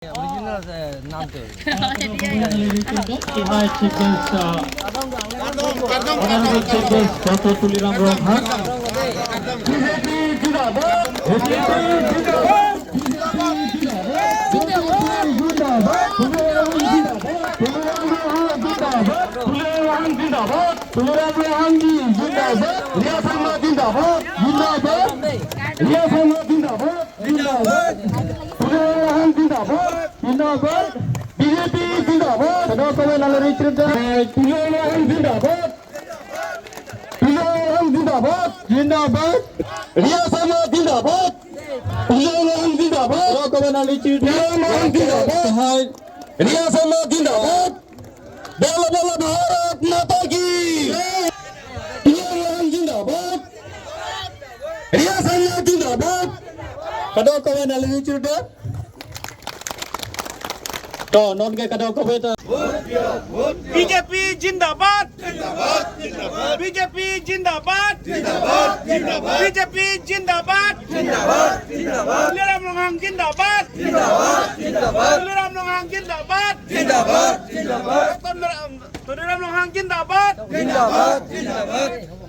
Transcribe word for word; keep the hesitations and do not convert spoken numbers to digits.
Original, eh, nam tu. Invite Chief Guest, uh, Honorable Chief Guest Doctor Tuliram Ronghang. B J P zindabad. B J P zindabad. B J P zindabad. Tuliram Ronghang zindabad. Tuliram Ronghang zindabad. Tuliram Ronghang zindabad. Tuliram Ronghang ji zindabad. Riya Sangma zindabad. Zindabad. Riya Sangma zindabad. Zindabad. Tuliram Ronghang zindabad. Zindabad. B J P zindabad. Kadokave nangli richirda. Tuliram Ronghang zindabad. Tuliram Ronghang zindabad. Zindabad. Riya Sangma zindabad. Tuliram Ronghang zindabad. Kadokave nangli richirda. Tuliram Ronghang zindabad. Hai. Riya Sangma zindabad. Bolo bolo Bharat Mata Ki. Tuliram Ronghang zindabad. Riya Sangma zindabad. Kadokave nangli richirda. To, non ke kadokave ta. B J P zindabad. B J P zindabad. B J P zindabad. Tuliram Ronghang zindabad. Tuliram Ronghang zindabad. Tuliram, Tuliram Ronghang zindabad. Zindabad, zindabad.